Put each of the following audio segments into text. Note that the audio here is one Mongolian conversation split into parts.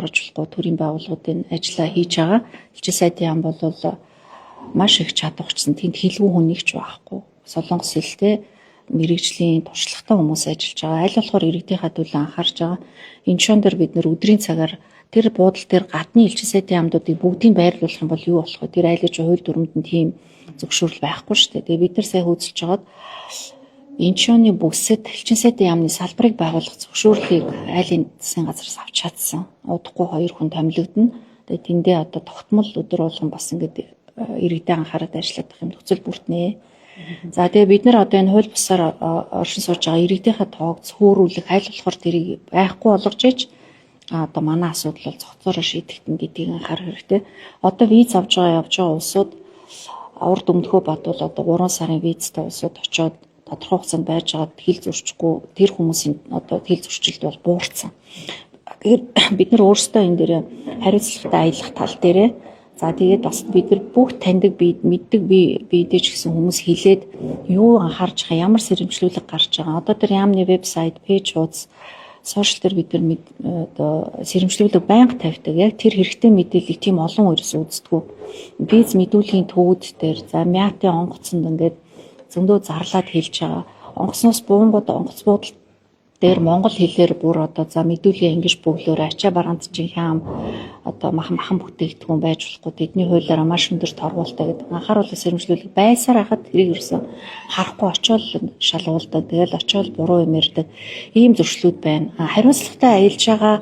Гаргаж болохгүй төрийн байгууллагуудын ажлаа хийж байгаа. Элчин сайдын яам бол маш их чадварчсан. Тэнд хэлгүй хүн нэг ч байхгүй. Солонгос хэлтэй мэргэжлийн туршлагатай хүмүүс ажиллаж байгаа. Аль болохоор иргэдийнхаа төлөө анхаарч байгаа. Инчон дээр бид нэр өдрийн цагаар тэр буудал дээр гадны элчин сайдын яамдуудыг бүгдийг байрлуулах юм бол юу болох вэ? Тэр айлын хууль дүрмэнд нь тийм зөвшөөрөл байхгүй шүү дээ. Тэгээ бид нар сая хөөцөлж байгаад Инчоны бүсэд элчин сайдын яамны салбарыг байгуулах зөвшөөрлийг айлын засгийн газраас авч чадсан. Удахгүй хоёр хүн томилогдоно. Тэгээ тэндээ одоо тогтмол өдөр болгон бас ингээд иргэдээ анхаарал ажиллах юм нөхцөл бүртнэ. За, тэгээ бид нар одоо энэ хууль бусаар оршин сууж байгаа иргэдийнхээ тоог цөөрүүлэх, аль болохоор тэрийг байхгүй болгож иж одоо манай асуудал бол цогцоороо шийдэгдэнэ гэдгийг анхаарах хэрэгтэй. Одоо виз авч байгаа, явж байгаа улсууд урд өмнөхөө бодвол одоо 3 сарын визтэй улсууд очиод тодорхой хугацаанд байж байгаад хэл зөрчихгүй, тэр хүмүүсийн одоо хэл зөрчилд бол буурсан. Тэгэхээр бид нар өөрсдөө энэ дээр хариуцлагатай аялах тал дээрээ, за, тэгээд бас бид нар бүх таньдаг, би мэддэг, би бидэж гэсэн хүмүүс хэлээд юу анхаарч байгаа, ямар сэрэмжлүүлэг гарч байгаа. Одоо тэр яамны вебсайт, page хуудас, social дээр бид нар одоо сэрэмжлүүлэг байнга тавьдаг. Яг тэр хэрэгтэй мэдээллийг тийм олон ерөөс үздэггүй. Виз мэдүүлгийн төвүүд дээр, за, МИАТын онгоцонд ингээд зөндөө зарлаад хэлж байгаа. Онгоцноос буунгууд онгоц буудал дээр монгол хэлээр бүр одоо, за, мэдүүлгээ ингэж бөглөөр, ачаа бараанд чинь хям одоо махан махан бүтээгдэхүүн байж болохгүй, тэдний хуулиараа маш өндөр торгуултай гэдэг анхааруулах сэрэмжлүүлэг байсаар хахад тэрийг ерөөсөн харахгүй очиод шалгуулдаг. Тэгэл очиод буруу юм ярьдаг. Ийм зөрчлүүд байна. Хариуцлагатай аялж байгаа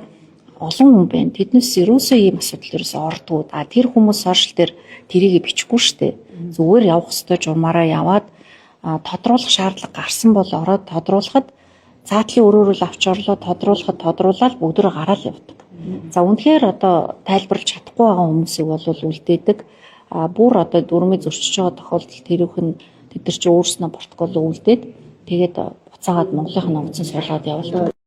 олон хүн байна. Тэднээс ерөөсөө ийм асуудал ерөөсөө ордгоо. А тэр хүмүүс social дээр тэрийг бичихгүй штэ. Зүгээр явах ёстой журмаараа яваад тодруулах шаардлага гарсан бол ороод тодруулахад цаатлын өрөөрөл авч орлоо, тодруулахад тодруулаад бүгдөө гараал явдаг. За, үнэхээр одоо тайлбарлаж чадахгүй байгаа хүмүүсийг бол үлдээдэг. А бүр одоо дүрмийг зөрчиж байгаа тохиолдолд тэрийнх нь тэд нар чи өөрснөө протокол үлдээд, тэгээд буцаагаад Монголынх нь онгоцон суулгаад явуулдаг.